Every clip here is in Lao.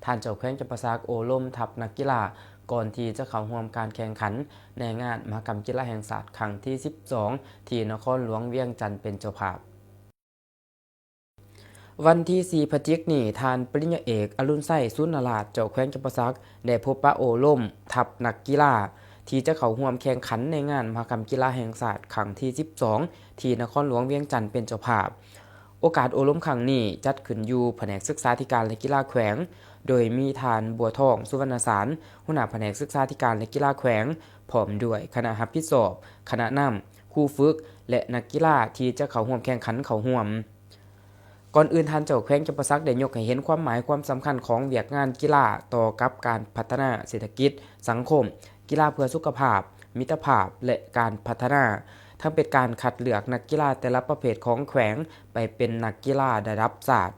ທ່ານເຈົ້າແຂວງຈຳປາສັກໂອ້ລົມທັບນັກກິລາ ກ່ອນທີ່ຈະເຂົ້າຮ່ວມການແຂ່ງຂັນໃນງານມະຫະກຳກິລາແຫ່ງຊາດຄັ້ງທີສິບສອງ ທີ່ນະຄອນຫຼວງວຽງຈັນເປັນເຈົ້າພາບ. ວັນທີສີ່ພະຈິກນີ້, ທ່ານປະລິນຍາເອກ ອະລຸນໄຊ ສູນນະລາດ ເຈົ້າແຂວງຈຳປາສັກ ໄດ້ພົບປະໂອ້ລົມທັບນັກກິລາ ທີ່ຈະເຂົ້າຮ່ວມແຂ່ງຂັນໃນງານມະຫະກຳກິລາແຫ່ງຊາດຄັ້ງທີສິບສອງ ທີ່ນະຄອນຫຼວງວຽງຈັນເປັນເຈົ້າພາບ. ໂອກາດໂອ້ລົມຄັ້ງນີ້ຈັດຂຶ້ນຢູ່ພະແນກສຶກສາທິການ ແລະ ກິລາແຂວງ, ໂດຍມີທ່ານ ບົວທອງ ສຸວັນນະສານ ຫົວໜ້າພະແນກສຶກສາທິການ ແລະ ກິລາແຂວງ ພ້ອມດ້ວຍຄະນະຮັບຜິດຊອບ, ຄະນະນຳ, ຄູຝຶກ ແລະ ນັກກິລາທີ່ຈະເຂົ້າຮ່ວມແຂ່ງຂັນເຂົ້າຮ່ວມ. ກ່ອນອື່ນ, ທ່ານເຈົ້າແຂວງຈຳປາສັກໄດ້ຍົກໃຫ້ເຫັນຄວາມໝາຍຄວາມສຳຄັນຂອງວຽກງານກິລາຕໍ່ກັບການພັດທະນາເສດຖະກິດ, ສັງຄົມ, ກິລາເພື່ອສຸຂະພາບ, ມິດຕະພາບ ແລະ ການພັດທະນາ, ທັງເປັນການຄັດເລືອກນັກກິລາແຕ່ລະປະເພດຂອງແຂວງໄປເປັນນັກກິລາລະດັບຊາດ.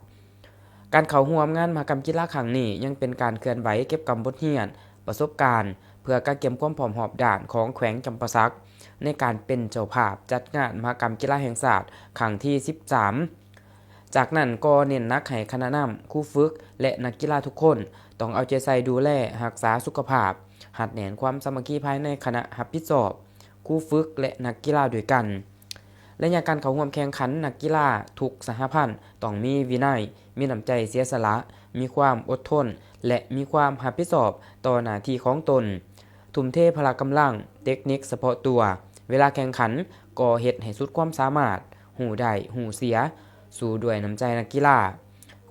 ການເຂົ້າຮ່ວມງານມະຫະກຳກິລາຄັ້ງນີ້ ຍັງເປັນການເຄື່ອນໄຫວເກັບກຳບົດຮຽນ, ປະສົບການ ເພື່ອກະກຽມຄວາມພ້ອມຮອບດ້ານຂອງແຂວງຈຳປາສັກ ໃນການເປັນເຈົ້າພາບຈັດງານມະຫະກຳກິລາແຫ່ງຊາດຄັ້ງທີສິບສາມ. ຈາກນັ້ນກໍເນັ້ນໜັກໃຫ້ຄະນະນຳ, ຄູຝຶກ ແລະ ນັກກິລາທຸກຄົນ ຕ້ອງເອົາໃຈໃສ່ດູແລຮັກສາສຸຂະພາບ, ຮັດແໜ້ນຄວາມສາມັກຄີພາຍໃນຄະນະຮັບຜິດຊອບ, ຄູຝຶກ ແລະ ນັກກິລາດ້ວຍກັນ. ໄລຍະການເຂົ້າຮ່ວມແຂ່ງຂັນ, ນັກກິລາທຸກສະຫະພັນຕ້ອງມີວິໄນ, ມີນ້ຳໃຈເສຍສະຫຼະ, ມີຄວາມອົດທົນ ແລະ ມີຄວາມຮັບຜິດຊອບຕໍ່ໜ້າທີ່ຂອງຕົນ, ທຸ່ມເທພະລະກຳລັງ, ເຕັກນິກສະເພາະຕົວ. ເວລາແຂ່ງຂັນກໍເຮັດໃຫ້ສຸດຄວາມສາມາດ, ຮູ້ໄດ້ຮູ້ເສຍ, ສູ້ດ້ວຍນ້ຳໃຈນັກກິລາ.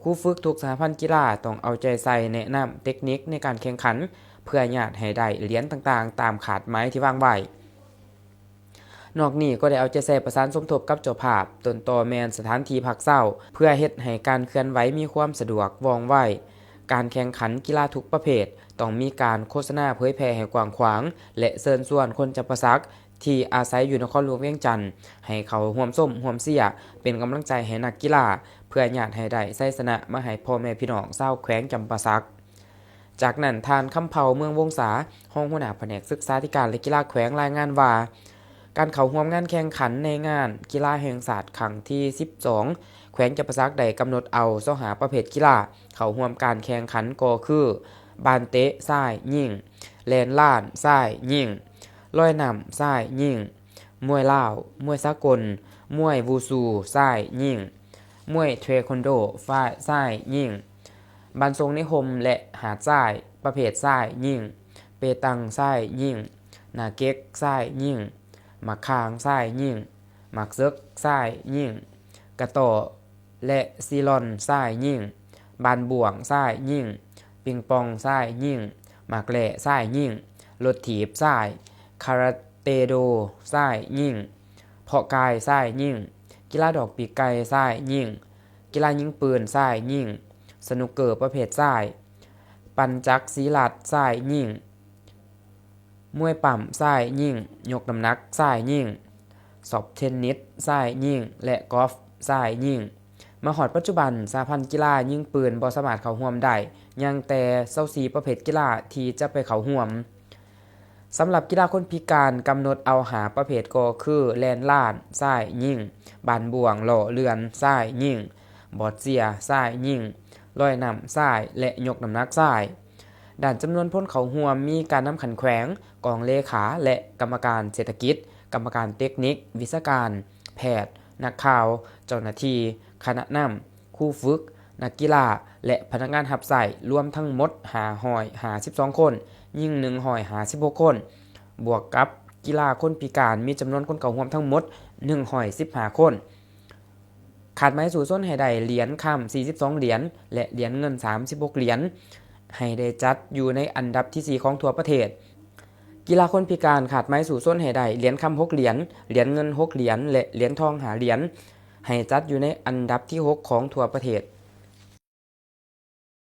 ຄູຝຶກທຸກສະຫະພັນກິລາຕ້ອງເອົາໃຈໃສ່ແນະນຳເຕັກນິກໃນການແຂ່ງຂັນ ເພື່ອຍາດໃຫ້ໄດ້ຫຼຽນຕ່າງໆຕາມຄາດໝາຍທີ່ວາງໄວ້. ນອກນີ້ກໍໄດ້ເອົາໃຈໃສ່ປະສານສົມທົບກັບເຈົ້າພາບ, ຕົ້ນຕໍແມ່ນສະຖານທີ່ພັກເຊົາ ເພື່ອເຮັດໃຫ້ການເຄື່ອນໄຫວມີຄວາມສະດວກວ່ອງໄວ. ການແຂ່ງຂັນກິລາທຸກປະເພດຕ້ອງມີການໂຄສະນາເຜີຍແຜ່ໃຫ້ກວ້າງຂວາງ ແລະ ເຊີນຊວນຄົນຈຳປາສັກທີ່ອາໄສຢູ່ນະຄອນຫຼວງວຽງຈັນ ໃຫ້ເຂົ້າຮ່ວມຊົມຮ່ວມເຊຍ ເປັນກຳລັງໃຈໃຫ້ນັກກິລາ ເພື່ອຍາດໃຫ້ໄດ້ໄຊຊະນະມາໃຫ້ພໍ່ແມ່ພີ່ນ້ອງຊາວແຂວງຈຳປາສັກ. ຈາກນັ້ນ, ທ່ານ ຄຳເພົາ ເມືອງວົງສາ ຮອງຫົວໜ້າພະແນກສຶກສາທິການ ແລະ ກິລາແຂວງ ລາຍງານວ່າ ການເຂົ້າຮ່ວມງານແຂ່ງຂັນໃນງານກິລາແຫ່ງຊາດຄັ້ງທີສິບສອງ ແຂວງຈຳປາສັກໄດ້ກຳນົດເອົາຊາວຫ້າປະເພດກິລາເຂົ້າຮ່ວມການແຂ່ງຂັນກໍຄື ບານເຕະຊາຍຍິງ, ແລ່ນລານຊາຍຍິງ, ລອຍນ້ຳຊາຍຍິງ, ມວຍລາວ, ມວຍສາກົນ, ມວຍວູຊູຊາຍຍິງ, ມວຍເທຄວັນໂດຊາຍຍິງ, ບານຊົງໃນຮົ່ມ ແລະ ຫາດຊາຍປະເພດຊາຍຍິງ, ເປຕັງຊາຍຍິງ, ໜ້າເກັກຊາຍຍິງ, ໝາກຂ່າງຊາຍຍິງ, ໝາກເສິກຊາຍຍິງ, ກະຕໍ້ ແລະ ຊີລອນຊາຍຍິງ, ບານບ້ວງຊາຍຍິງ, ປິງປອງຊາຍຍິງ, ໝາກແລ່ຊາຍຍິງ, ລົດຖີບຊາຍ, ຄາຣາເຕໂດຊາຍຍິງ, ເພາະກາຍຊາຍຍິງ, ກິລາດອກປີກໄກ່ຊາຍຍິງ, ກິລາຍິງປືນຊາຍຍິງ, ສະໜຸກເກີປະເພດຊາຍ, ປັ່ນຈັກສີລັດຊາຍຍິງ, ມວຍປ້ຳຊາຍຍິງ, ຍົກນ້ຳໜັກຊາຍຍິງ, ຊອບເທນນິດຊາຍຍິງ ແລະ ກອຟຊາຍຍິງ. ມາຮອດປັດຈຸບັນ, ສະຫະພັນກິລາຍິງປືນບໍ່ສາມາດເຂົ້າຮ່ວມໄດ້, ຍັງແຕ່ຊາວສີ່ປະເພດກິລາທີ່ຈະໄປເຂົ້າຮ່ວມ. ສຳລັບກິລາຄົນພິການ, ກຳນົດເອົາຫ້າປະເພດກໍຄື ແລ່ນລານຊາຍຍິງ, ບານບ້ວງລໍ້ເລື່ອນຊາຍຍິງ, ບອດເຊຍຊາຍຍິງ, ລອຍນ້ຳຊາຍ ແລະ ຍົກນ້ຳໜັກຊາຍ. ດ້ານຈຳນວນຄົນເຂົ້າຮ່ວມ ມີການນຳຂັ້ນແຂວງ, ກອງເລຂາ ແລະ ກຳມະການເສດຖະກິດ, ກຳມະການເຕັກນິກ, ວິຊາການ, ແພດ, ນັກຂ່າວ, ເຈົ້າໜ້າທີ່, ຄະນະນຳ, ຄູຝຶກ, ນັກກິລາ ແລະ ພະນັກງານຮັບໃຊ້ ລວມທັງໝົດຫ້າຮ້ອຍຫ້າສິບສອງຄົນ, ຍິງໜຶ່ງຮ້ອຍຫ້າສິບຫົກຄົນ, ບວກກັບກິລາຄົນພິການ ມີຈຳນວນຄົນເຂົ້າຮ່ວມທັງໝົດໜຶ່ງຮ້ອຍສິບຫ້າຄົນ. ຄາດໝາຍສູ້ຊົນໃຫ້ໄດ້ຫຼຽນຄຳສີ່ສິບສອງຫຼຽນ ແລະ ຫຼຽນເງິນສາມສິບຫົກຫຼຽນ, ໃຫ້ໄດ້ຈັດຢູ່ໃນອັນດັບທີສີ່ຂອງທົ່ວປະເທດ. ກິລາຄົນພິການ ຄາດໝາຍສູ້ຊົນໃຫ້ໄດ້ຫຼຽນຄຳຫົກຫຼຽນ, ຫຼຽນເງິນຫົກຫຼຽນ ແລະ ຫຼຽນທອງຫ້າຫຼຽນ, ໃຫ້ຈັດຢູ່ໃນອັນດັບທີຫົກຂອງທົ່ວປະເທດ.